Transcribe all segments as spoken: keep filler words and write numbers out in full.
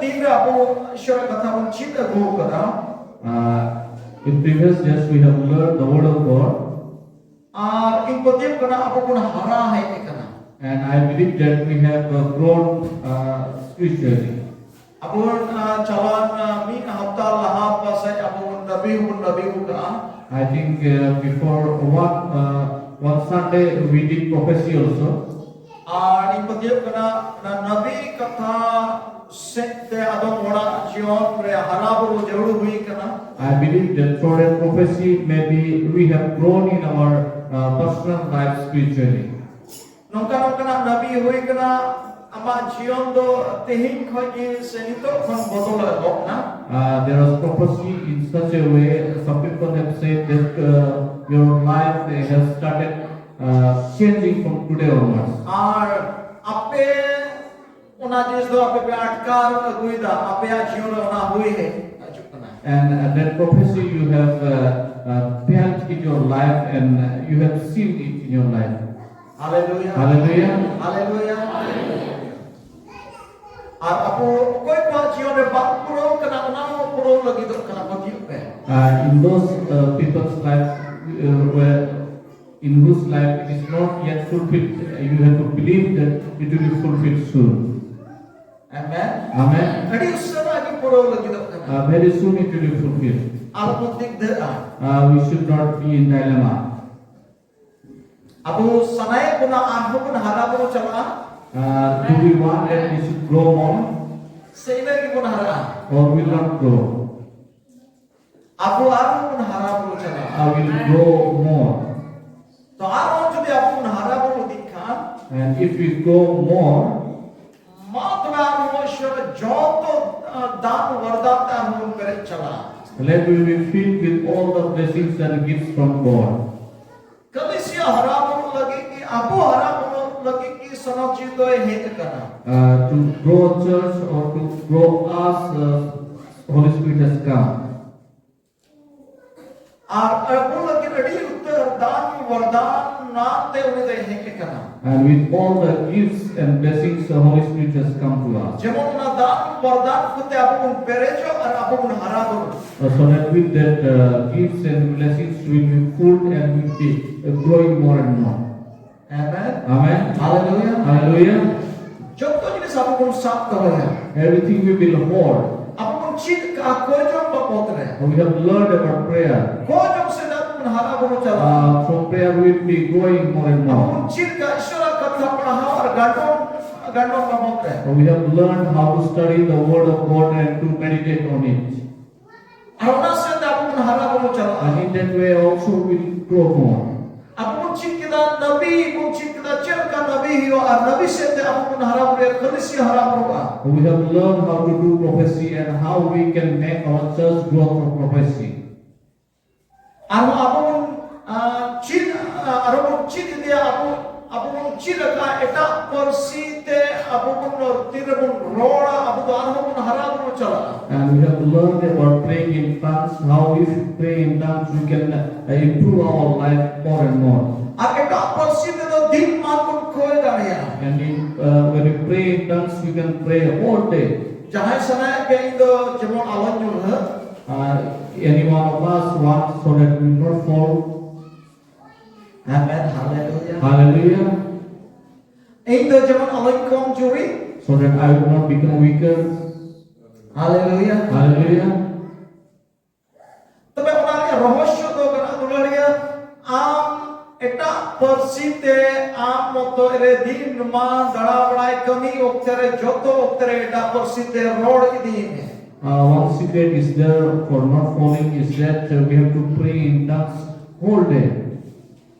ᱛᱮᱦᱮᱧ ᱨᱮ ᱟᱵᱚ ᱤᱥᱚᱨᱟᱜ ᱠᱟᱛᱷᱟ ᱵᱚᱱ ᱪᱮᱫ ᱟᱹᱜᱩ ᱟᱠᱟᱫᱟ᱾ Uh, in previous days, we have learned the Word of God, ᱟᱨ ᱤᱧ ᱯᱟᱹᱛᱭᱟᱹᱣ ᱠᱟᱱᱟ ᱟᱵᱚ ᱵᱚᱱ ᱦᱟᱨᱟ ᱦᱮᱡ ᱟᱠᱟᱱᱟ᱾ And I believe that we have uh, grown uh, spiritually. ᱟᱵᱚ ᱵᱚᱱ ᱪᱟᱞᱟᱣ ᱢᱤᱫ ᱦᱟᱯᱛᱟ ᱞᱟᱦᱟ ᱯᱟᱥᱮᱡ ᱟᱵᱚ ᱵᱚᱱ ᱱᱟᱵᱤ ᱦᱚᱸᱵᱚᱱ ᱱᱟᱵᱤ ᱟᱠᱟᱫᱼᱟ᱾ I think uh, before one uh, one Sunday we did prophecy also. ᱟᱨ ᱤᱧ ᱯᱟᱹᱛᱭᱟᱹᱣ ᱠᱟᱱᱟ ᱚᱱᱟ ᱱᱟᱵᱤ ᱠᱟᱛᱷᱟ ᱥᱮᱫ ᱛᱮ ᱟᱫᱚᱢ ᱦᱚᱲᱟᱜ ᱡᱤᱭᱚᱱ ᱨᱮ ᱦᱟᱨᱟ ᱵᱩᱨᱩ ᱡᱟᱹᱨᱩᱲ ᱦᱩᱭ ᱠᱟᱱᱟ᱾ I believe that through that prophecy, maybe we have grown in our uh, personal life spiritually. ᱱᱚᱝᱠᱟ ᱱᱚᱝᱠᱟᱱᱟᱜ ᱱᱟᱵᱤ ᱦᱩᱭ ᱠᱟᱱᱟ, ᱟᱢᱟᱜ ᱡᱤᱭᱚᱱ ᱫᱚ ᱛᱮᱦᱮᱧ ᱠᱷᱚᱱ ᱜᱮ ᱥᱮ ᱱᱤᱛᱚᱜ ᱠᱷᱚᱱ ᱵᱚᱫᱚᱞ ᱮᱦᱚᱵ ᱮᱱᱟ᱾ Uh, there was prophecy in such a way, some people have said that uh, your life has started uh, changing from today onwards. ᱟᱨ ᱟᱯᱮ ᱚᱱᱟ ᱡᱤᱱᱤᱥ ᱫᱚ ᱟᱯᱮ ᱯᱮ ᱟᱴᱠᱟᱨ ᱟᱹᱜᱩᱭᱮᱫᱟ, ᱟᱯᱮᱭᱟᱜ ᱡᱤᱭᱚᱱ ᱨᱮ ᱚᱱᱟ ᱦᱩᱭ ᱦᱮᱡ ᱦᱤᱡᱩᱜ ᱠᱟᱱᱟ᱾ And uh, that prophecy you have uh, uh, felt in your life and uh, you have seen it in your life. ᱦᱟᱞᱮᱞᱩᱭᱟ᱾ Hallelujah. ᱦᱟᱞᱮᱞᱩᱭᱟ᱾ ᱟᱨ ᱟᱵᱚ ᱚᱠᱚᱭ ᱠᱚᱣᱟᱜ ᱡᱤᱭᱚᱱ ᱨᱮ ᱵᱟᱝ ᱯᱩᱨᱟᱹᱣ ᱠᱟᱱᱟ, ᱚᱱᱟ ᱦᱚᱸ ᱯᱩᱨᱟᱹᱣ ᱞᱟᱹᱜᱤᱫᱚᱜ ᱠᱟᱱᱟ᱾ ᱯᱟᱹᱛᱭᱟᱹᱜ ᱯᱮ᱾ Uh, in those uh, people's life uh, where in whose life it is not yet fulfilled, uh, you have to believe that it will be fulfilled soon. Amen. Amen. ᱟᱹᱰᱤ ᱩᱥᱟᱹᱨᱟ ᱜᱮ ᱯᱩᱨᱟᱹᱣ ᱞᱟᱹᱜᱤᱫᱚᱜ ᱠᱟᱱᱟ᱾ Uh, very soon it will be fulfilled. ᱟᱞᱚᱵᱚᱱ ᱫᱤᱜᱫᱷᱟᱹᱜᱼᱟ᱾ Uh, we should not be in dilemma. ᱟᱵᱚ ᱥᱟᱱᱟᱭᱮᱫ ᱵᱚᱱᱟ ᱟᱨᱦᱚᱸ ᱵᱚᱱ ᱦᱟᱨᱟ ᱵᱩᱨᱩ ᱪᱟᱞᱟᱜᱼᱟ, Uh, do we want that we should grow more ᱥᱮ ᱤᱱᱟᱹ ᱜᱮᱵᱚᱱ ᱦᱟᱨᱟᱜᱼᱟ? or will not grow? ᱟᱵᱚ ᱟᱨᱦᱚᱸ ᱵᱚᱱ ᱦᱟᱨᱟ ᱵᱩᱨᱩ ᱪᱟᱞᱟᱜᱼᱟ᱾ Uh, will grow more. ᱛᱚ ᱟᱨᱦᱚᱸ ᱡᱩᱫᱤ ᱟᱵᱚ ᱵᱚᱱ ᱦᱟᱨᱟ ᱵᱩᱨᱩ ᱤᱫᱤᱜ ᱠᱷᱟᱱ, And if we grow more, ᱢᱟ ᱛᱚᱵᱮ ᱟᱨᱦᱚᱸ ᱤᱥᱚᱨ ᱡᱚᱛᱚ ᱫᱟᱱ ᱵᱟᱨᱫᱟᱱ ᱛᱮ ᱟᱨᱦᱚᱸ ᱵᱚᱱ ᱯᱮᱨᱮᱡ ᱪᱟᱞᱟᱜᱼᱟ᱾ let we be filled with all the blessings and gifts from God. ᱠᱟᱹᱞᱤᱥᱤᱭᱟ ᱦᱟᱨᱟ ᱵᱩᱨᱩ ᱞᱟᱹᱜᱤᱫ ᱜᱮ, ᱟᱵᱚ ᱦᱟᱨᱟ ᱵᱩᱨᱩ ᱞᱟᱹᱜᱤᱫ ᱜᱮ ᱥᱚᱱᱚᱛ ᱡᱤᱣᱤ ᱫᱚᱭ ᱦᱮᱡ ᱟᱠᱟᱱᱟ᱾ Uh, to grow a church or to grow us, uh, Holy Spirit has come. ᱟᱨ ᱟᱵᱚ ᱞᱟᱹᱜᱤᱫ ᱟᱹᱰᱤ ᱩᱛᱟᱹᱨ ᱫᱟᱱ ᱵᱟᱨᱫᱟᱱ ᱱᱟᱢ ᱛᱮ ᱩᱱᱤ ᱫᱚᱭ ᱦᱮᱡ ᱟᱠᱟᱱᱟ᱾ And with all the gifts and blessings, the Holy Spirit has come to us. ᱡᱮᱢᱚᱱ ᱚᱱᱟ ᱫᱟᱱ ᱵᱚᱨᱫᱟᱱ ᱠᱚᱛᱮ ᱟᱵᱚ ᱵᱚᱱ ᱯᱮᱨᱮᱡᱚᱜ ᱟᱨ ᱟᱵᱚ ᱵᱚᱱ ᱦᱟᱨᱟ ᱵᱩᱨᱩ᱾ Uh, so that with that uh, gifts and blessings we will be full and will be uh, growing more and more. Amen. Amen. Hallelujah. Hallelujah. ᱡᱚᱛᱚ ᱡᱤᱱᱤᱥ ᱟᱵᱚ ᱵᱚᱱ ᱥᱟᱵ ᱫᱚᱦᱚᱭᱟ᱾ Everything we will hold. ᱟᱵᱚ ᱵᱚᱱ ᱪᱮᱫ ᱠᱟᱜᱼᱟ ᱠᱚᱭ ᱡᱚᱢ ᱵᱟᱵᱚᱫ ᱨᱮ᱾ We have learned about prayer. ᱠᱚᱭ ᱡᱚᱢ ᱥᱮ ᱟᱵᱚ ᱵᱚᱱ ᱦᱟᱨᱟ ᱵᱩᱨᱩ ᱪᱟᱞᱟᱜᱼᱟ᱾ Uh, from prayer we will be growing more and ᱟᱵᱚ more. ᱵᱚᱱ ᱪᱮᱫ ᱠᱟᱜᱼᱟ ᱤᱥᱚᱨᱟᱜ ᱠᱟᱛᱷᱟ ᱯᱟᱲᱦᱟᱣ ᱟᱨ ᱜᱟᱱᱰᱚᱱ ᱜᱟᱱᱰᱚᱱ ᱵᱟᱵᱚᱫ ᱨᱮ᱾ We have learned how to study the word of God and to meditate on it. ᱟᱨ ᱚᱱᱟ ᱥᱮᱫ ᱟᱵᱚ ᱵᱚᱱ ᱦᱟᱨᱟ ᱵᱩᱨᱩ ᱪᱟᱞᱟᱜᱼᱟ᱾ And in that way also we will grow more. ᱟᱵᱚ ᱵᱚᱱ ᱪᱮᱫ ᱠᱮᱫᱟ ᱱᱟᱵᱤ ᱵᱚᱱ ᱪᱮᱫ ᱠᱮᱫᱟ ᱪᱮᱫ ᱞᱮᱠᱟ ᱱᱟᱵᱤ ᱦᱩᱭᱩᱜᱼᱟ ᱟᱨ ᱱᱟᱵᱤ ᱥᱮᱫ ᱛᱮ ᱟᱵᱚ ᱵᱚᱱ ᱦᱟᱨᱟ ᱵᱩᱨᱩᱭᱟ ᱠᱷᱟᱹᱞᱤ ᱥᱮ ᱦᱟᱨᱟ ᱵᱩᱨᱩᱜᱼᱟ᱾ We have learned how to do prophecy and how we can make our church grow through prophecy. ᱟᱨᱦᱚᱸ ᱟᱵᱚ ᱵᱚᱱ ᱟᱨ ᱪᱮᱫ ᱟᱨᱦᱚᱸ ᱵᱚᱱ ᱪᱮᱫ ᱤᱫᱤᱭᱟ ᱟᱵᱚ ᱟᱵᱚ ᱵᱚᱱ ᱪᱮᱫ ᱟᱠᱟᱫ ᱮᱴᱟᱜ ᱯᱟᱹᱨᱥᱤ ᱛᱮ ᱟᱵᱚ ᱵᱚᱱ ᱛᱤᱨᱮᱵᱚᱱ ᱨᱚᱲᱟ ᱟᱵᱚ ᱫᱚ ᱟᱨᱦᱚᱸ ᱵᱚᱱ ᱦᱟᱨᱟ ᱵᱩᱨᱩ ᱪᱟᱞᱟᱜᱼᱟ᱾ And we have learned about praying in tongues, how if we pray in tongues we can uh, improve our life more and more. ᱟᱨ ᱮᱴᱟᱜ ᱯᱟᱹᱨᱥᱤ ᱛᱮᱫᱚ ᱫᱤᱱ ᱢᱟᱱ ᱵᱚᱱ ᱠᱚᱭ ᱫᱟᱲᱮᱭᱟᱜᱼᱟ᱾ And in, uh, when we pray in tongues we can pray all day. ᱡᱟᱦᱟᱸᱭ ᱥᱟᱱᱟᱭᱮᱫ ᱯᱮᱭᱟ ᱤᱧ ᱫᱚ ᱡᱮᱢᱚᱱ ᱟᱞᱚᱧ ᱧᱩᱨᱦᱟᱹ Uh, any one of us wants so that we will not fall. Amen. Hallelujah. Hallelujah. ᱤᱧ ᱫᱚ ᱡᱮᱢᱚᱱ ᱟᱞᱚᱧ ᱠᱚᱢ ᱡᱩᱨᱤ So that I will not become weaker. Hallelujah. Hallelujah. ᱛᱚᱵᱮ ᱚᱱᱟ ᱨᱮᱭᱟᱜ ᱨᱚᱦᱚᱥᱭᱚ ᱫᱚ ᱠᱟᱱᱟ ᱫᱩᱞᱟᱹᱲᱤᱭᱟᱹ ᱟᱢ ᱮᱴᱟᱜ ᱯᱟᱹᱨᱥᱤ ᱛᱮ ᱟᱢ ᱢᱚᱛᱚ ᱨᱮ ᱫᱤᱱ ᱢᱟ ᱫᱟᱬᱟ ᱵᱟᱲᱟᱭ ᱠᱟᱹᱢᱤ ᱚᱠᱛᱮ ᱨᱮ ᱡᱚᱛᱚ ᱚᱠᱛᱮ ᱨᱮ ᱮᱴᱟᱜ ᱯᱟᱹᱨᱥᱤ ᱛᱮ ᱨᱚᱲ ᱤᱫᱤᱭ ᱢᱮ᱾ Uh, one secret is there for not falling is that uh, we have to pray in tongues whole day.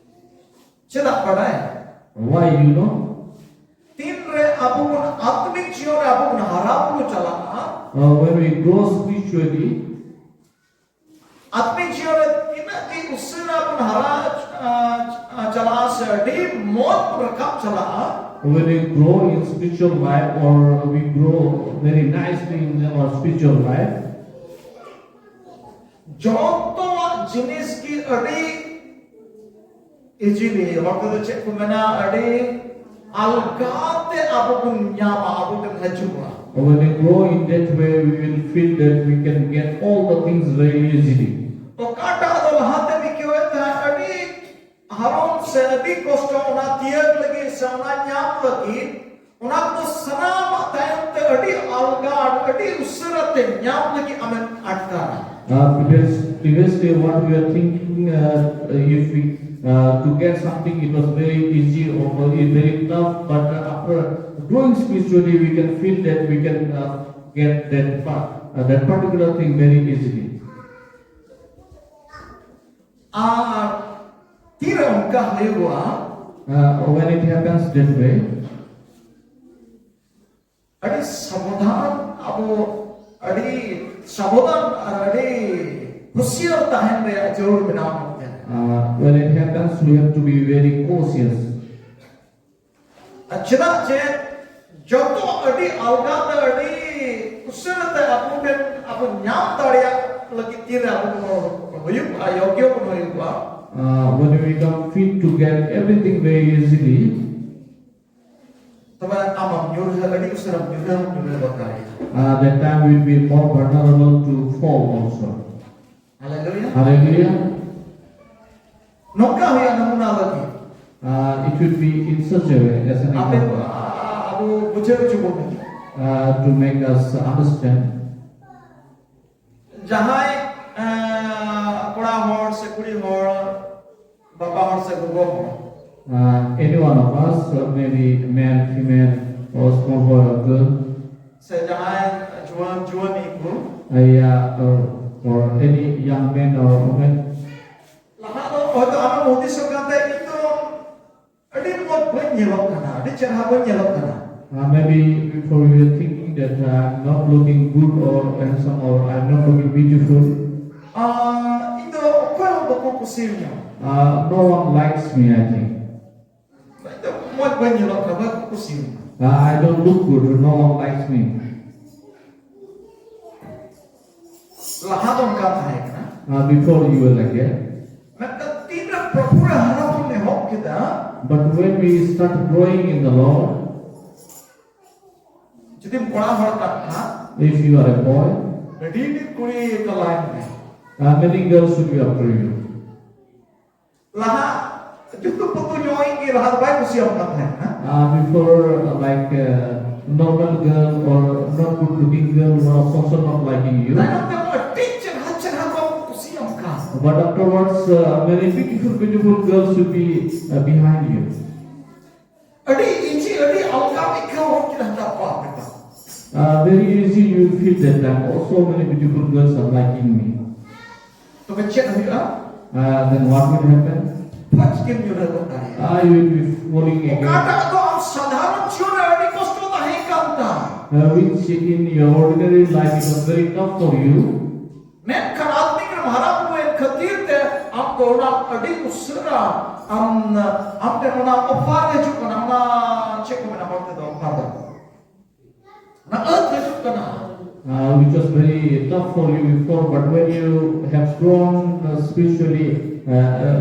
ᱪᱮᱫᱟᱜ ᱵᱟᱰᱟᱭ? Why, you know? ᱛᱤᱱᱨᱮ ᱟᱵᱚ ᱵᱚᱱ ᱟᱛᱢᱤᱠ ᱡᱤᱭᱚᱱ ᱨᱮ ᱟᱵᱚ ᱵᱚᱱ ᱦᱟᱨᱟ ᱵᱩᱨᱩ ᱪᱟᱞᱟᱜᱼᱟ, Uh, when we grow spiritually, ᱟᱛᱢᱤᱠ ᱡᱤᱭᱚᱱ ᱨᱮ ᱛᱤᱱᱟᱹᱜ ᱜᱮ ᱩᱥᱟᱹᱨᱟ ᱵᱚᱱ ᱦᱟᱨᱟ ᱟ, ᱟ, ᱪᱟᱞᱟᱜᱼᱟ ᱥᱮ ᱟᱹᱰᱤ ᱢᱚᱡᱽ ᱵᱚᱱ ᱨᱟᱠᱟᱵ ᱪᱟᱞᱟᱜᱼᱟ, when we grow in spiritual life or we grow very nicely in our spiritual life, ᱡᱚᱛᱚᱣᱟᱜ ᱡᱤᱱᱤᱥ ᱜᱮ ᱟᱹᱰᱤ ᱤᱡᱤᱞᱤ ᱦᱚᱲ ᱠᱚᱫᱚ ᱪᱮᱫ ᱠᱚ ᱢᱮᱱᱟ ᱟᱹᱰᱤ ᱟᱞᱜᱟᱛᱮ ᱟᱵᱚ ᱵᱚᱱ ᱧᱟᱢᱟ, ᱟᱵᱚ ᱴᱷᱮᱱ ᱦᱤᱡᱩᱜᱼᱟ᱾ When we grow in that way, we will feel that we can get all the things very easily. ᱚᱠᱟᱴᱟᱜ ᱫᱚ ᱞᱟᱦᱟᱛᱮᱢ ᱟᱹᱭᱠᱟᱹᱣᱮᱫ ᱛᱟᱦᱮᱸᱫ ᱟᱹᱰᱤ ᱦᱟᱨᱚᱱ ᱥᱮ ᱟᱹᱰᱤ ᱠᱚᱥᱴᱚ ᱚᱱᱟ ᱛᱤᱭᱟᱹᱜ ᱞᱟᱹᱜᱤᱫ ᱥᱮ ᱚᱱᱟ ᱧᱟᱢ ᱞᱟᱹᱜᱤᱫ, ᱚᱱᱟ ᱠᱚ ᱥᱟᱱᱟᱢᱟᱜ ᱛᱟᱭᱚᱢ ᱛᱮ ᱟᱹᱰᱤ ᱟᱞᱜᱟ ᱟᱨ ᱟᱹᱰᱤ ᱩᱥᱟᱹᱨᱟ ᱛᱮ ᱧᱟᱢ ᱞᱟᱹᱜᱤᱫ ᱟᱢᱮᱢ ᱟᱴᱠᱟᱨᱟ᱾ Uh, previous, previously, what we are thinking, uh, if we uh, to get something, it was very easy or very, very tough. But uh, after growing spiritually, we can feel that we can uh, get that part, uh, that particular thing very easily. ᱟᱨ ᱛᱤᱨᱮ ᱚᱱᱠᱟ ᱦᱩᱭᱩᱜᱚᱜᱼᱟ, Uh, when it happens that way, ᱟᱹᱰᱤ ᱥᱟᱵᱚᱫᱷᱟᱱ, ᱟᱵᱚ ᱟᱹᱰᱤ ᱥᱟᱵᱚᱫᱷᱟᱱ ᱟᱨ ᱟᱹᱰᱤ ᱦᱩᱥᱤᱭᱟᱹᱨ ᱛᱟᱦᱮᱱ ᱨᱮᱭᱟᱜ ᱡᱟᱹᱨᱩᱲ ᱢᱮᱱᱟᱜᱼᱟ ᱢᱮᱱᱛᱮ᱾ uh, when it happens, we have to be very cautious. ᱟᱨ ᱪᱮᱫᱟᱜ ᱡᱮ ᱡᱚᱛᱚ ᱟᱹᱰᱤ ᱟᱞᱜᱟ ᱛᱮ ᱟᱹᱰᱤ ᱩᱥᱟᱹᱨᱟ ᱛᱮ ᱟᱵᱚ ᱴᱷᱮᱱ ᱟᱵᱚ ᱧᱟᱢ ᱫᱟᱲᱮᱭᱟᱜ ᱞᱟᱹᱜᱤᱫ ᱛᱤᱨᱮ ᱟᱵᱚ ᱵᱚᱱ ᱦᱩᱭᱩᱜᱼᱟ, ᱭᱳᱜᱽᱭᱚ ᱵᱚᱱ ᱦᱩᱭᱩᱜᱼᱟ᱾ Uh, when we become fit to get everything very easily, ᱛᱚᱵᱮ ᱟᱢᱟᱜ ᱧᱩᱨᱦᱟᱹ ᱟᱹᱰᱤ ᱩᱥᱟᱹᱨᱟ ᱧᱩᱨᱦᱟᱹ ᱧᱩᱨᱦᱟᱹ ᱜᱚᱫ ᱫᱟᱲᱮᱭᱟᱜᱼᱟ᱾ uh, that time we'll be more vulnerable to fall also. ᱦᱟᱞᱮᱞᱩᱭᱟ᱾ Hallelujah. ᱱᱚᱝᱠᱟ ᱦᱩᱭᱩᱜᱼᱟ ᱱᱚᱢᱩᱱᱟ ᱞᱟᱹᱜᱤᱫ᱾ Uh, it will be in such a way as an ᱟᱯᱮ example ᱟ- ᱟᱵᱚ ᱵᱩᱡᱷᱟᱹᱣ ᱦᱚᱪᱚ ᱵᱚᱱ ᱞᱟᱹᱜᱤᱫ᱾ uh, to make us understand. ᱡᱟᱦᱟᱸᱭ ᱟᱸ, ᱠᱚᱲᱟ ᱦᱚᱲ ᱥᱮ ᱠᱩᱲᱤ ᱦᱚᱲ, ᱵᱟᱵᱟ ᱦᱚᱲ ᱥᱮ ᱜᱚᱜᱚ ᱦᱚᱲ, Uh, any one of us, uh, maybe male, female, or small boy or girl, ᱥᱮ ᱡᱟᱦᱟᱸᱭ ᱡᱩᱣᱟᱹᱱ ᱡᱩᱣᱟᱹᱱᱤ ᱠᱚ, uh, yeah, uh, or any young man or woman. ᱞᱟᱦᱟ ᱫᱚ ᱦᱚᱭᱛᱳ ᱟᱢᱮᱢ ᱦᱩᱫᱤᱥᱚᱜ ᱠᱟᱱ ᱛᱟᱦᱮᱸ, ᱤᱧ ᱫᱚ ᱟᱹᱰᱤ ᱢᱚᱡᱽ ᱵᱟᱹᱧ ᱧᱮᱞᱚᱜ ᱠᱟᱱᱟ, ᱟᱹᱰᱤ ᱪᱮᱦᱨᱟ ᱵᱟᱹᱧ ᱧᱮᱞᱚᱜ ᱠᱟᱱᱟ᱾ Uh, maybe before you were thinking that uh, I'm not looking good or handsome or I'm not looking beautiful. ᱟᱨ ᱤᱧ ᱫᱚ ᱚᱠᱚᱭ ᱦᱚᱸ ᱵᱟᱠᱚ ᱠᱩᱥᱤᱭᱟᱹᱧᱟ᱾ Uh, no one likes me, I think. ᱤᱧ ᱫᱚ ᱢᱚᱡᱽ ᱵᱟᱹᱧ ᱧᱮᱞᱚᱜ ᱠᱟᱱᱟ, ᱵᱟᱠᱚ ᱠᱩᱥᱤᱭᱟᱹᱧᱟ᱾ Uh, I don't look good, no one likes me. ᱞᱟᱦᱟ ᱫᱚ ᱚᱱᱠᱟ ᱛᱟᱦᱮᱸ ᱠᱟᱱᱟ᱾ Uh, before you were like that. ᱢᱮᱱᱠᱷᱟᱱ ᱛᱤᱱᱨᱮ ᱯᱨᱚᱵᱷᱩ ᱨᱮ ᱦᱟᱨᱟ ᱵᱚᱱ ᱮᱦᱚᱵ ᱠᱮᱫᱟ, But when we start growing in the Lord, ᱡᱩᱫᱤᱢ ᱠᱚᱲᱟ ᱦᱚᱲ ᱠᱟᱱ ᱠᱷᱟᱱ, If you are a boy, ᱟᱹᱰᱤ ᱰᱷᱮᱨ ᱠᱩᱲᱤ ᱠᱚ line ᱢᱮ᱾ uh, many girls should be after you. ᱞᱟᱦᱟ ᱡᱩᱛᱩ ᱯᱩᱛᱩ ᱧᱚᱜ ᱜᱮ ᱞᱟᱦᱟ ᱫᱚ ᱵᱟᱭ ᱠᱩᱥᱤᱭᱟᱢ ᱠᱟᱱ ᱛᱟᱦᱮᱸᱫ, ᱦᱮᱸ? Uh, before, uh, like a normal girl or not good looking girl was also not liking you. ᱛᱟᱭᱱᱚᱢ ᱛᱮ ᱟᱹᱰᱤ ᱪᱮᱦᱨᱟ ᱪᱮᱦᱨᱟ ᱠᱚ ᱠᱩᱥᱤᱭᱟᱢ ᱠᱟᱱ᱾ But afterwards, uh, many beautiful, beautiful girls should be uh, behind you. ᱟᱹᱰᱤ ᱤᱡᱤ, ᱟᱹᱰᱤ ᱟᱞᱜᱟ ᱟᱹᱭᱠᱟᱹᱣ ᱦᱚᱸ ᱠᱤᱱ ᱦᱟᱛᱟᱣ ᱠᱚᱣᱟ ᱟᱯᱮ ᱠᱚ᱾ Uh, very easy you feel that time. Oh, so many beautiful girls are liking me. ᱛᱚᱵᱮ ᱪᱮᱫ ᱦᱩᱭᱩᱜᱼᱟ? Uh, then what will happen? ᱯᱷᱚᱡᱽ ᱜᱮᱢ ᱧᱩᱨᱦᱟᱹ ᱜᱚᱫ ᱫᱟᱲᱮᱭᱟᱜᱼᱟ᱾ Uh, you will be falling again. ᱚᱠᱟᱴᱟᱜ ᱫᱚ ᱟᱢ ᱥᱟᱫᱷᱟᱨᱚᱱ ᱡᱤᱭᱚᱱ ᱨᱮ ᱟᱹᱰᱤ ᱠᱚᱥᱴᱚ ᱛᱟᱦᱮᱸ ᱠᱟᱱ ᱛᱟᱢ᱾ Uh, which in your ordinary life is very tough for you. ᱢᱮᱱᱠᱷᱟᱱ ᱟᱛᱢᱤᱠ ᱨᱮᱢ ᱦᱟᱨᱟ ᱵᱩᱨᱩᱭᱮᱱ ᱠᱷᱟᱹᱛᱤᱨ ᱛᱮ ᱟᱢ ᱫᱚ ᱚᱱᱟ ᱟᱹᱰᱤ ᱩᱥᱟᱹᱨᱟ ᱟᱢ, ᱟᱢ ᱴᱷᱮᱱ ᱚᱱᱟ offer ᱦᱤᱡᱩᱜ ᱠᱟᱱᱟ, ᱚᱱᱟ ᱪᱮᱫ ᱠᱚ ᱢᱮᱱᱟ ᱦᱚᱲ ᱛᱮᱫᱚ offer ᱫᱚ? ᱚᱱᱟ ᱟᱹᱛ ᱦᱤᱡᱩᱜ ᱠᱟᱱᱟ᱾ Uh, which was very tough for you before, but when you have grown uh, spiritually uh, uh,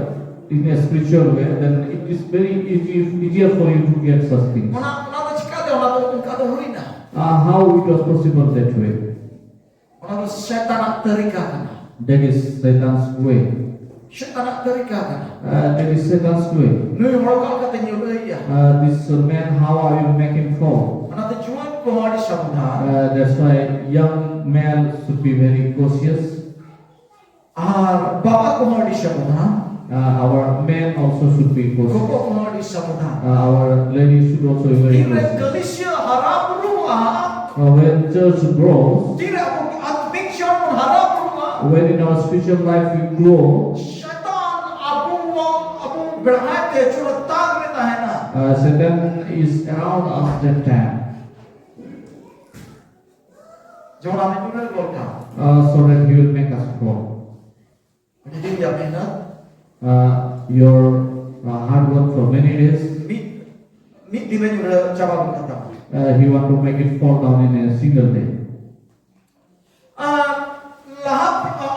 in a spiritual way, then it is very easy, easier for you to get such things. ᱚᱱᱟ ᱚᱱᱟ ᱫᱚ ᱪᱤᱠᱟᱹᱛᱮ ᱚᱱᱟ ᱫᱚ ᱚᱱᱠᱟ ᱫᱚ ᱦᱩᱭᱱᱟ? Uh, how it was possible that way? ᱚᱱᱟ ᱫᱚ ᱥᱮᱛᱟᱱᱟᱜ ᱛᱟᱹᱨᱤᱠᱟ ᱠᱟᱱᱟ᱾ That is Satan's way. ᱥᱮᱛᱟᱱᱟᱜ ᱛᱟᱹᱨᱤᱠᱟ ᱠᱟᱱᱟ᱾ Uh, that is Satan's way. ᱱᱩᱭ ᱦᱚᱲ ᱚᱠᱟ ᱞᱮᱠᱟᱛᱮ ᱧᱩᱨᱦᱟᱹᱭᱮᱭᱟ? Uh, this uh, man, how I will make him fall? ᱚᱱᱟᱛᱮ ᱡᱩᱣᱟᱹᱱ ᱠᱚᱦᱚᱸ ᱟᱹᱰᱤ ᱥᱟᱵᱫᱷᱟᱱ᱾ Uh, that's why young man should be very cautious. ᱟᱨ ᱵᱟᱵᱟ ᱠᱚᱦᱚᱸ ᱟᱹᱰᱤ ᱥᱟᱵᱫᱷᱟᱱ᱾ Uh, our men also should be cautious. ᱜᱚᱜᱚ ᱠᱚᱦᱚᱸ ᱟᱹᱰᱤ ᱥᱟᱵᱫᱷᱟᱱ᱾ Uh, our ladies should also be very ᱛᱤᱱᱨᱮ cautious. ᱠᱟᱹᱞᱤᱥᱤᱭᱟᱹ ᱦᱟᱨᱟ ᱵᱩᱨᱩᱜᱼᱟ, Uh, when church grows, ᱛᱤᱨᱮ ᱟᱵᱚ ᱟᱛᱢᱤᱠ ᱡᱤᱭᱚᱱ ᱵᱚᱱ ᱦᱟᱨᱟ ᱵᱩᱨᱩᱜᱼᱟ, when in our spiritual life we grow, ᱥᱮᱛᱟᱱ ᱟᱵᱚ ᱟᱵᱚ ᱵᱮᱲᱦᱟᱭ ᱛᱮ ᱪᱩᱨᱟᱹ ᱛᱟᱠ ᱨᱮ ᱛᱟᱦᱮᱱᱟ᱾ uh, Satan is around us that time. ᱡᱮᱢᱚᱱ ᱟᱢ ᱧᱩᱨᱦᱟᱹ ᱜᱚᱫ ᱠᱟᱢ᱾ Uh, so that he will make us fall. ᱟᱹᱰᱤ ᱫᱤᱱ ᱨᱮᱭᱟᱜ ᱢᱮᱦᱱᱚᱛ Uh, your uh, hard work for many days, ᱢᱤᱫ ᱢᱤᱫ ᱫᱤᱱ ᱨᱮ ᱧᱩᱨᱦᱟᱹ ᱪᱟᱵᱟ ᱜᱚᱫ ᱠᱟᱛᱟᱢᱟ᱾ uh, he want to make it fall down in a single day. ᱟᱨ ᱞᱟᱦᱟ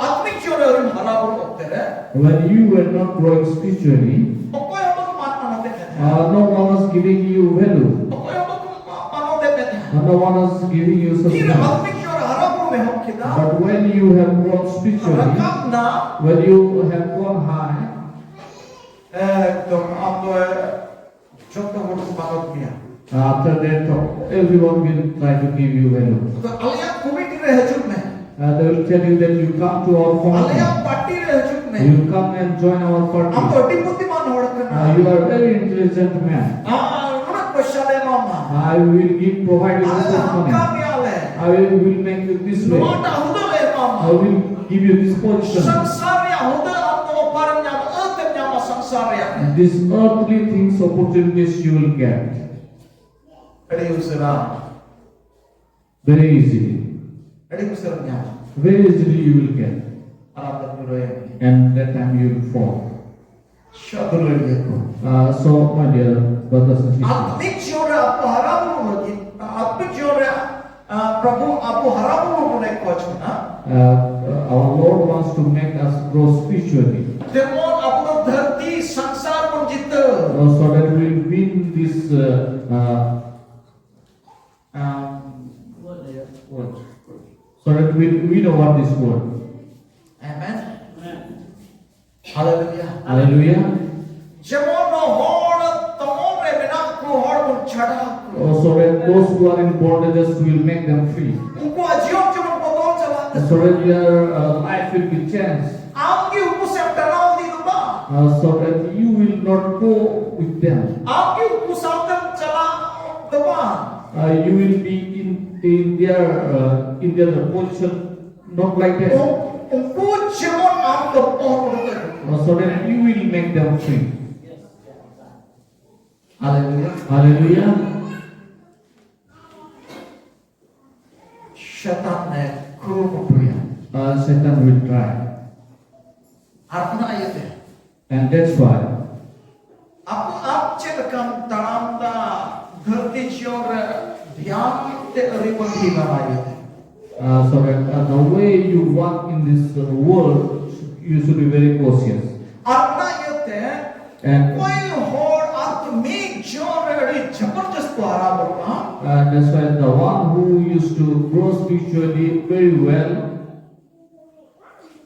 ᱟᱛᱢᱤᱠ ᱡᱤᱭᱚᱱ ᱨᱮ ᱟᱹᱣᱨᱤᱢ ᱦᱟᱨᱟ ᱵᱩᱨᱩ ᱚᱠᱛᱮ ᱨᱮ When you were not growing spiritually, ᱚᱠᱚᱭ ᱦᱚᱸ ᱵᱟᱠᱚ ᱢᱟᱱ ᱢᱟᱱᱚᱛᱮᱫ ᱢᱮ ᱛᱟᱦᱮᱸᱫ᱾ uh, no one was giving you value. ᱚᱠᱚᱭ ᱦᱚᱸ ᱵᱟᱠᱚ ᱢᱟ- ᱢᱟᱱᱚᱛᱮᱫ ᱢᱮ ᱛᱟᱦᱮᱸᱫ᱾ No one is giving you such thing. ᱛᱤᱨᱮ ᱟᱛᱢᱤᱠ ᱡᱤᱭᱚᱱ ᱨᱮ ᱦᱟᱨᱟ ᱵᱩᱨᱩ ᱮᱦᱚᱵ ᱠᱮᱫᱟ, But when you have grown spiritually, ᱨᱟᱠᱟᱵ ᱱᱟ, when you have gone high, ᱮᱠᱫᱚᱢ ᱟᱢ ᱫᱚ ᱡᱚᱛᱚ ᱦᱚᱲ ᱠᱚ ᱢᱟᱱᱚᱛ ᱢᱮᱭᱟ᱾ After that, everyone will try to give you value. ᱛᱚ ᱟᱞᱮᱭᱟᱜ ᱠᱚᱢᱤᱴᱤ ᱨᱮ ᱦᱤᱡᱩᱜ ᱢᱮ᱾ Uh, they will tell you that you come to our committee. ᱟᱞᱮᱭᱟᱜ ᱯᱟᱨᱴᱤ ᱨᱮ ᱦᱤᱡᱩᱜ ᱢᱮ᱾ You come and join our party. ᱟᱢ ᱫᱚ ᱟᱹᱰᱤ ᱵᱩᱫᱷᱤᱢᱟᱱ ᱦᱚᱲ ᱠᱟᱱᱟ᱾ Uh, you are a very intelligent man. ᱟᱨ ᱱᱩᱱᱟᱹᱜ ᱯᱚᱭᱥᱟ ᱞᱮ ᱮᱢᱟᱢᱟ᱾ I will give, provide you ᱟᱞᱮ ᱞᱮ this money. ᱦᱟᱱᱠᱟ ᱢᱮᱭᱟ ᱞᱮ᱾ I will, will make you this way. ᱱᱚᱣᱟᱴᱟᱜ ᱦᱩᱫᱟᱹ ᱞᱮ ᱮᱢᱟᱢᱟ᱾ I will give you this position. ᱥᱚᱝᱥᱟᱨ ᱨᱮᱭᱟᱜ ᱦᱩᱫᱟᱹ ᱟᱢ ᱫᱚ ᱚᱠᱟᱨᱮᱢ ᱧᱟᱢᱟ? ᱟᱹᱛ ᱮᱢ ᱧᱟᱢᱟ ᱥᱚᱝᱥᱟᱨ ᱨᱮᱭᱟᱜ᱾ And these earthly things, opportunities you will get. ᱟᱹᱰᱤ ᱩᱥᱟᱹᱨᱟ᱾ Very easily. ᱟᱹᱰᱤ ᱩᱥᱟᱹᱨᱟ ᱧᱟᱢᱟ᱾ Very easily you will get. ᱟᱨ ᱟᱢ ᱫᱚ ᱧᱩᱨᱦᱟᱹᱭᱮᱱ ᱜᱮ᱾ And that time you will fall. Sadhu ᱞᱟᱹᱭ ᱜᱮᱭᱟ ᱠᱚ᱾ Uh, so, my dear brothers and sisters, ᱟᱛᱢᱤᱠ ᱡᱤᱭᱚᱱ ᱨᱮ ᱟᱵᱚ ᱦᱟᱨᱟ ᱵᱩᱨᱩ ᱞᱟᱹᱜᱤᱫ, ᱟᱛᱢᱤᱠ ᱡᱤᱭᱚᱱ ᱨᱮ, ᱟ, ᱯᱨᱚᱵᱷᱩ ᱟᱵᱚ ᱦᱟᱨᱟ ᱵᱩᱨᱩ ᱵᱚᱱ ᱠᱷᱚᱡ ᱠᱟᱱᱟ᱾ Uh, our Lord wants to make us grow spiritually. ᱡᱮᱢᱚᱱ ᱟᱵᱚ ᱫᱚ ᱫᱷᱟᱹᱨᱛᱤ ᱥᱚᱝᱥᱟᱨ ᱵᱚᱱ ᱡᱤᱛᱟᱹᱣ᱾ Uh, so that we win this, uh, uh, um, what? So that we win over this world. Amen. Hallelujah. Hallelujah. ᱡᱮᱢᱚᱱ ᱦᱚᱲ ᱛᱚᱢᱚᱞ ᱨᱮ ᱢᱮᱱᱟᱜ ᱠᱚ, ᱦᱚᱲ ᱵᱚᱱ ᱪᱷᱟᱰᱟᱣ ᱠᱚ᱾ Oh, so that those who are in bondages, will make them free. ᱩᱱᱠᱩᱣᱟᱜ ᱡᱤᱭᱚᱱ ᱡᱮᱢᱚᱱ ᱵᱚᱫᱚᱞ ᱪᱟᱞᱟᱜ᱾ So that their, uh, life will be changed. ᱟᱢ ᱜᱮ ᱩᱱᱠᱩ ᱥᱮᱫ ᱴᱟᱱᱟᱣ ᱤᱫᱤ ᱫᱚ ᱵᱟᱝ᱾ Uh, so that you will not go with them. ᱟᱢ ᱜᱮ ᱩᱱᱠᱩ ᱥᱟᱶᱛᱮᱢ ᱪᱟᱞᱟᱜ ᱫᱚ ᱵᱟᱝ᱾ Uh, you will be in, in their, uh, in their position, not like that. ᱩᱱᱠᱩ ᱡᱮᱢᱚᱱ ᱟᱢ ᱫᱚ ᱚᱦᱚᱢ ᱩᱰᱩᱠ ᱫᱟᱲᱮᱭᱟᱠᱚᱣᱟ᱾ Uh, so that you will make them free. Hallelujah. Hallelujah. ᱥᱮᱛᱟᱱ ᱮ ᱠᱩᱨᱩᱢᱩᱴᱩᱭᱟ᱾ Uh, Satan will try. ᱟᱨ ᱚᱱᱟ ᱤᱭᱟᱹᱛᱮ And that's why ᱟᱵᱚ ᱟᱯ ᱪᱮᱫ ᱞᱮᱠᱟᱢ ᱛᱟᱲᱟᱢ ᱫᱟ ᱫᱷᱟᱹᱨᱛᱤ ᱡᱤᱭᱚᱱ ᱨᱮ ᱫᱷᱮᱭᱟᱱ ᱛᱮ ᱟᱹᱨᱤ ᱵᱚᱱ ᱰᱷᱤᱞᱟᱹᱣᱟ ᱤᱭᱟᱹᱛᱮ᱾ Uh, so that, uh, the way you walk in this, uh, world, you should be very cautious. ᱟᱨ ᱚᱱᱟ ᱤᱭᱟᱹᱛᱮ And ᱚᱠᱚᱭ ᱦᱚᱲ ᱟᱛᱢᱤᱠ ᱡᱤᱭᱚᱱ ᱨᱮ ᱟᱹᱰᱤ ᱡᱚᱵᱚᱨᱡᱚᱥᱛ ᱠᱚ ᱦᱟᱨᱟ ᱵᱩᱨᱩᱜᱼᱟ, Uh, that's why the one who used to grow spiritually very well,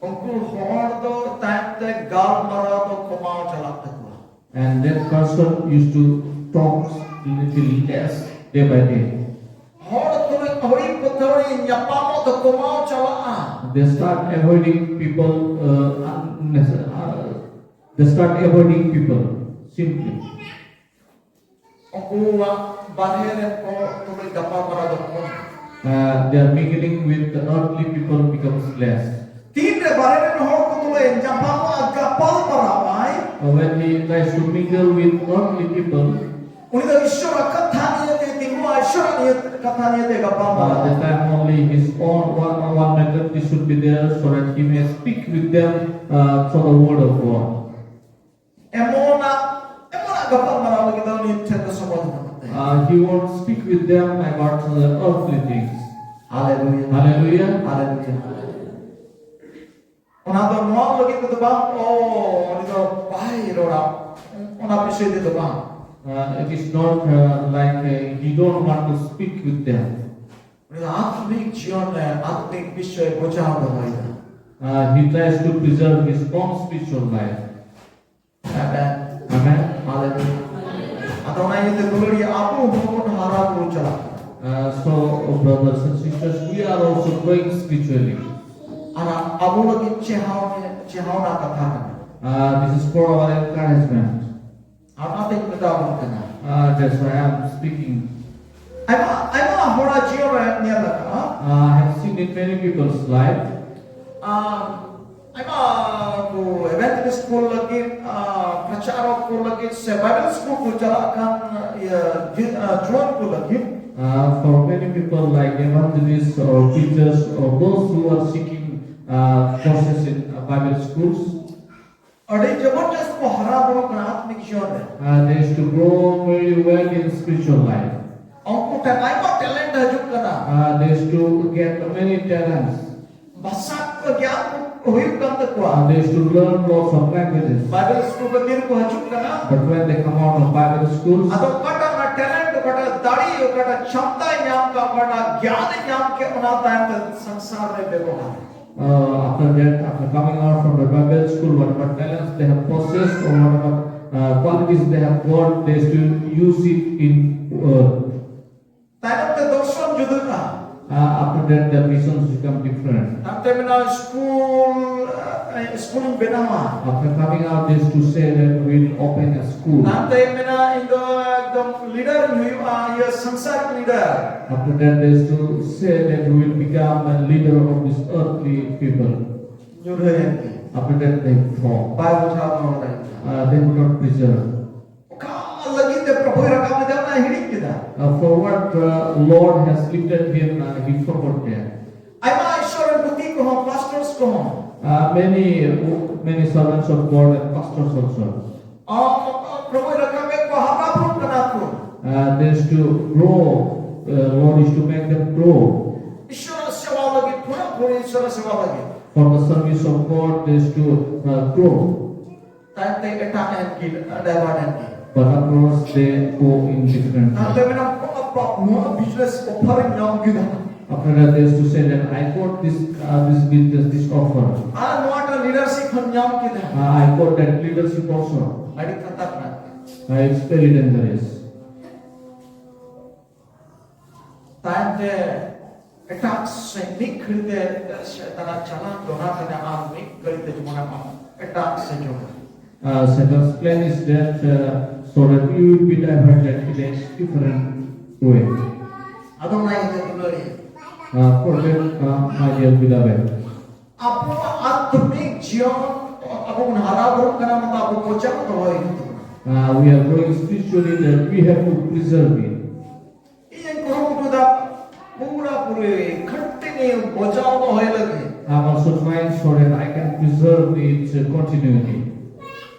ᱩᱱᱠᱩ ᱦᱚᱲ ᱫᱚ ᱛᱟᱭᱚᱢ ᱛᱮ ᱜᱟᱞᱢᱟᱨᱟᱣ ᱫᱚ ᱠᱚᱢᱟᱣ ᱪᱟᱞᱟᱜ ᱛᱟᱠᱚᱣᱟ᱾ And that person used to talk little less day by day. ᱦᱚᱲ ᱛᱩᱞᱩᱡ ᱟᱹᱣᱲᱤ ᱯᱟᱹᱛᱟᱹᱣᱲᱤ ᱧᱟᱯᱟᱢᱚᱜ ᱫᱚ ᱠᱚᱢᱟᱣ ᱪᱟᱞᱟᱜᱼᱟ᱾ They start avoiding people uh, unnecessary. Uh, they start avoiding people simply. ᱩᱱᱠᱩᱣᱟᱜ ᱵᱟᱨᱦᱮ ᱨᱮᱱ ᱠᱚ ᱛᱩᱞᱩᱡ ᱜᱟᱯᱟᱞᱢᱟᱨᱟᱣ ᱫᱚ ᱠᱚᱢ᱾ Uh, their mingling with the earthly people becomes less. ᱛᱤᱱᱨᱮ ᱵᱟᱨᱦᱮ ᱨᱮᱱ ᱦᱚᱲ ᱠᱚ ᱛᱩᱞᱩᱡ ᱧᱟᱯᱟᱢᱚᱜᱼᱟ, ᱜᱟᱯᱟᱞᱢᱟᱨᱟᱣ ᱟᱭ, Uh, when he tries to mingle with earthly people, ᱩᱱᱤ ᱫᱚ ᱤᱥᱚᱨᱟᱜ ᱠᱟᱛᱷᱟ ᱱᱤᱭᱮᱛᱮ ᱛᱤᱸᱜᱩᱜᱼᱟ, ᱤᱥᱚᱨᱟᱜ ᱱᱤᱭᱮ ᱠᱟᱛᱷᱟ ᱱᱤᱭᱮᱛᱮ ᱜᱟᱯᱟᱞᱢᱟᱨᱟᱣ᱾ Uh, that time only his own one, one method this should be there so that he may speak with them uh, through the word of God. ᱮᱢᱚᱱᱟᱜ ᱮᱢᱚᱱᱟᱜ ᱜᱟᱯᱟᱞᱢᱟᱨᱟᱣ ᱞᱟᱹᱜᱤᱫ ᱫᱚ ᱩᱱᱤ ᱴᱷᱮᱱ ᱫᱚ ᱥᱚᱢᱚᱭ ᱫᱚ ᱵᱟᱹᱱᱩᱜ ᱛᱟᱭᱟ᱾ Uh, he won't speak with them about the earthly things. Hallelujah. Hallelujah. Hallelujah. ᱚᱱᱟ ᱫᱚ ᱱᱚᱣᱟ ᱞᱟᱹᱜᱤᱫ ᱛᱮᱫᱚ ᱵᱟᱝ, ᱚ, ᱩᱱᱤ ᱫᱚ ᱵᱟᱭ ᱨᱚᱲᱟ, ᱚᱱᱟ ᱵᱤᱥᱚᱭ ᱛᱮᱫᱚ ᱵᱟᱝ᱾ Uh, it is not uh, like uh, he don't want to speak with them. ᱩᱱᱤ ᱫᱚ ᱟᱛᱢᱤᱠ ᱡᱤᱭᱚᱱ ᱨᱮ ᱟᱛᱢᱤᱠ ᱵᱤᱥᱚᱭ ᱵᱚᱡᱟᱣ ᱫᱚᱦᱚᱭᱮᱫᱟ᱾ Uh, he tries to preserve his own spiritual life. Amen. Amen. Hallelujah. ᱟᱫᱚ ᱚᱱᱟ ᱤᱭᱟᱹᱛᱮ ᱫᱩᱞᱟᱹᱲᱤᱭᱟᱹ ᱟᱵᱚ ᱦᱚᱸᱵᱚᱱ ᱦᱟᱨᱟ ᱵᱩᱨᱩ ᱪᱟᱞᱟᱜ ᱠᱟᱱᱟ᱾ Uh, so, brothers and sisters, we are also growing spiritually. ᱟᱨ ᱟᱵᱚ ᱞᱟᱹᱜᱤᱫ ᱪᱮᱦᱟᱣ ᱪᱮᱦᱟᱣᱱᱟ ᱠᱟᱛᱷᱟ ᱠᱟᱱᱟ᱾ Uh, this is for our encouragement. ᱟᱨ ᱚᱱᱟᱛᱮᱧ ᱢᱮᱛᱟ ᱵᱚᱱ ᱠᱟᱱᱟ᱾ Uh, that's why I'm speaking. ᱟᱭᱢᱟ ᱟᱭᱢᱟ ᱦᱚᱲᱟᱜ ᱡᱤᱭᱚᱱ ᱨᱮ ᱧᱮᱞ ᱟᱠᱟᱱᱟ᱾ Uh, I have seen in many people's life. ᱟᱨ ᱟᱭᱢᱟ ᱠᱚ evangelist ᱠᱚ ᱞᱟᱹᱜᱤᱫ, ᱟᱨ ᱯᱨᱚᱪᱟᱨᱚᱠ ᱠᱚ ᱞᱟᱹᱜᱤᱫ ᱥᱮ Bible school ᱠᱚ ᱪᱟᱞᱟᱜ ᱠᱟᱱ ᱤᱭᱟᱹ ᱡᱩ- ᱟᱨ ᱡᱩᱣᱟᱹᱱ ᱠᱚ ᱞᱟᱹᱜᱤᱫ Uh, for many people like evangelists or preachers or those who are seeking uh, courses in uh, Bible schools, ᱟᱹᱰᱤ ᱡᱚᱵᱚᱨᱫᱚᱥᱛ ᱠᱚ ᱦᱟᱨᱟ ᱵᱩᱨᱩᱜ ᱠᱟᱱᱟ ᱟᱛᱢᱤᱠ ᱡᱤᱭᱚᱱ ᱨᱮ᱾ uh, they used to grow very well in spiritual life. ᱩᱱᱠᱩ ᱴᱷᱮᱱ ᱟᱭᱢᱟ talent ᱦᱤᱡᱩᱜ ᱠᱟᱱᱟ᱾ Uh, they used to get many talents. ᱵᱷᱟᱥᱟ ᱠᱚ ᱜᱮᱭᱟᱱ ᱠᱚ ᱦᱩᱭᱩᱜ ᱠᱟᱱ ᱛᱟᱠᱚᱣᱟ᱾ Uh, they used to learn lots of languages. Bible school ᱠᱚ ᱛᱤᱱ ᱠᱚ ᱦᱤᱡᱩᱜ ᱠᱟᱱᱟ᱾ But when they come out of Bible schools, ᱟᱫᱚ ᱚᱠᱟᱴᱟᱜ ᱚᱱᱟ talent ᱚᱠᱟᱴᱟᱜ ᱫᱟᱲᱮ, ᱚᱠᱟᱴᱟᱜ ᱪᱷᱟᱢᱛᱟᱭ ᱧᱟᱢ ᱠᱟᱜ, ᱚᱠᱟᱴᱟᱜ ᱜᱮᱭᱟᱱᱮ ᱧᱟᱢ ᱠᱮᱫ, ᱚᱱᱟ ᱛᱟᱭᱚᱢ ᱛᱮ ᱥᱚᱝᱥᱟᱨ ᱨᱮ ᱵᱮᱵᱚᱦᱟᱨ᱾ Uh, after that, after coming out from the Bible school, whatever talents they have possessed or whatever uh, qualities they have got, they still use it in earth. ᱛᱟᱭᱚᱢ ᱛᱮ ᱫᱚᱨᱥᱚᱱ ᱡᱩᱫᱟᱹᱜᱼᱟ᱾ Uh, after that, the visions become different. ᱛᱟᱭᱚᱢ ᱛᱮ ᱢᱮᱱᱟ school, school ᱤᱧ ᱵᱮᱱᱟᱣᱟ᱾ After coming out, they used to say that we'll open a school. ᱛᱟᱭᱚᱢ ᱛᱮ ᱢᱮᱱᱟ ᱤᱧ ᱫᱚ ᱮᱠᱫᱚᱢ ᱞᱤᱰᱟᱨ ᱤᱧ ᱦᱩᱭᱩᱜᱼᱟ, ᱤᱭᱟᱹ ᱥᱚᱝᱥᱟᱨᱤᱠ leader. After that, they used to say that we will become a leader of this earthly people. ᱧᱩᱨᱦᱟᱹᱭᱮᱱ ᱜᱮ᱾ After that, they fall. ᱵᱟᱭ ᱵᱩᱡᱷᱟᱹᱣ ᱫᱟᱲᱮᱭᱟᱜᱼᱟ᱾ Uh, they could not preserve. ᱚᱠᱟ ᱞᱟᱹᱜᱤᱫ ᱛᱮ ᱯᱨᱚᱵᱷᱩᱭ ᱨᱟᱠᱟᱵ ᱞᱮᱫᱮᱭᱟ, ᱚᱱᱟ ᱦᱤᱲᱤᱧ ᱠᱮᱫᱟ᱾ Uh, for what uh, Lord has lifted him, uh, he forgot that. ᱟᱭᱢᱟ ᱤᱥᱚᱨ ᱨᱮᱱ ᱫᱩᱛᱤ ᱠᱚᱦᱚᱸ, ᱯᱟᱥᱴᱚᱨᱥ ᱠᱚᱦᱚᱸ᱾ Uh, many, many servants of God and pastors also. ᱟ, ᱯᱨᱚᱵᱷᱩᱭ ᱨᱟᱠᱟᱵᱮᱫ ᱠᱚᱣᱟ, ᱦᱟᱨᱟ ᱵᱩᱨᱩᱜ ᱠᱟᱱᱟ ᱠᱚ᱾ Uh, they used to grow. Uh, Lord used to make them grow. ᱤᱥᱚᱨ ᱥᱮᱵᱟ ᱞᱟᱹᱜᱤᱫ, ᱯᱩᱨᱟᱹ ᱯᱩᱨᱤ ᱤᱥᱚᱨ ᱥᱮᱵᱟ ᱞᱟᱹᱜᱤᱫ᱾ For the service of God, they used to uh, grow. ᱛᱟᱭᱚᱢ ᱛᱮ ᱮᱴᱟᱜ ᱮᱱ ᱠᱤᱱ, ᱰᱟᱭᱵᱷᱟᱨᱴ ᱮᱱ ᱠᱤᱱ᱾ But afterwards, they go in different ᱛᱟᱭᱚᱢ ᱛᱮ ᱢᱮᱱᱟ, ᱵᱟᱯ, ᱵᱟᱯ, ᱱᱚᱣᱟ ᱵᱤᱡᱽᱱᱮᱥ ᱚᱯᱷᱟᱨ ᱤᱧ ᱧᱟᱢ ᱠᱮᱫᱟ᱾ After that, they used to say that I got this, uh, this business, this offer. ᱟᱨ ᱱᱚᱣᱟᱴᱟᱜ ᱞᱤᱰᱟᱨᱥᱤᱯ ᱦᱚᱸ ᱧᱟᱢ ᱠᱮᱫᱟ᱾ Uh, I got that leadership also. ᱟᱹᱰᱤ ᱠᱷᱟᱛᱟᱨᱱᱟᱠ᱾ Uh, it's very dangerous. ᱛᱟᱭᱚᱢ ᱛᱮ ᱮᱴᱟᱜ ᱥᱮᱫ ᱢᱤᱫ ᱜᱷᱟᱹᱲᱤ ᱛᱮ ᱥᱮᱛᱟᱱᱟᱜ ᱪᱟᱞᱟᱣ ᱫᱚᱦᱲᱟ ᱠᱟᱛᱮ ᱟᱢ ᱢᱤᱫ ᱜᱷᱟᱹᱲᱤ ᱛᱮ ᱡᱮᱢᱚᱱ ᱟᱢ ᱮᱴᱟᱜ ᱥᱮᱫ ᱡᱚᱢᱟ᱾ Uh, Satan's plan is that uh, so that you will be diverted in a different way. ᱟᱫᱚ ᱚᱱᱟ ᱤᱭᱟᱹᱛᱮ ᱫᱩᱞᱟᱹᱲᱤᱭᱟᱹ, Uh, for that, uh, my dear beloved, ᱟᱵᱚᱣᱟᱜ ᱟᱛᱢᱤᱠ ᱡᱤᱭᱚᱱ, ᱟᱵᱚ ᱵᱚᱱ ᱦᱟᱨᱟ ᱵᱩᱨᱩᱜ ᱠᱟᱱᱟ, ᱢᱮᱱᱛᱮ ᱟᱵᱚ ᱵᱚᱪᱟᱣ ᱫᱚᱦᱚᱭ ᱦᱩᱭᱩᱜ ᱛᱟᱵᱚᱱᱟ᱾ Uh, we are growing spiritually, that we have to preserve it. ᱤᱧ ᱠᱩᱨᱩᱢᱩᱴᱩ ᱫᱟ ᱯᱩᱨᱟᱹ ᱯᱩᱨᱤ ᱠᱷᱟᱹᱴᱤ ᱱᱤᱭᱟᱹ ᱵᱚᱪᱟᱣ ᱫᱚᱦᱚᱭ ᱞᱟᱹᱜᱤᱫ᱾ I'm also trying so that I can preserve its uh, continuity.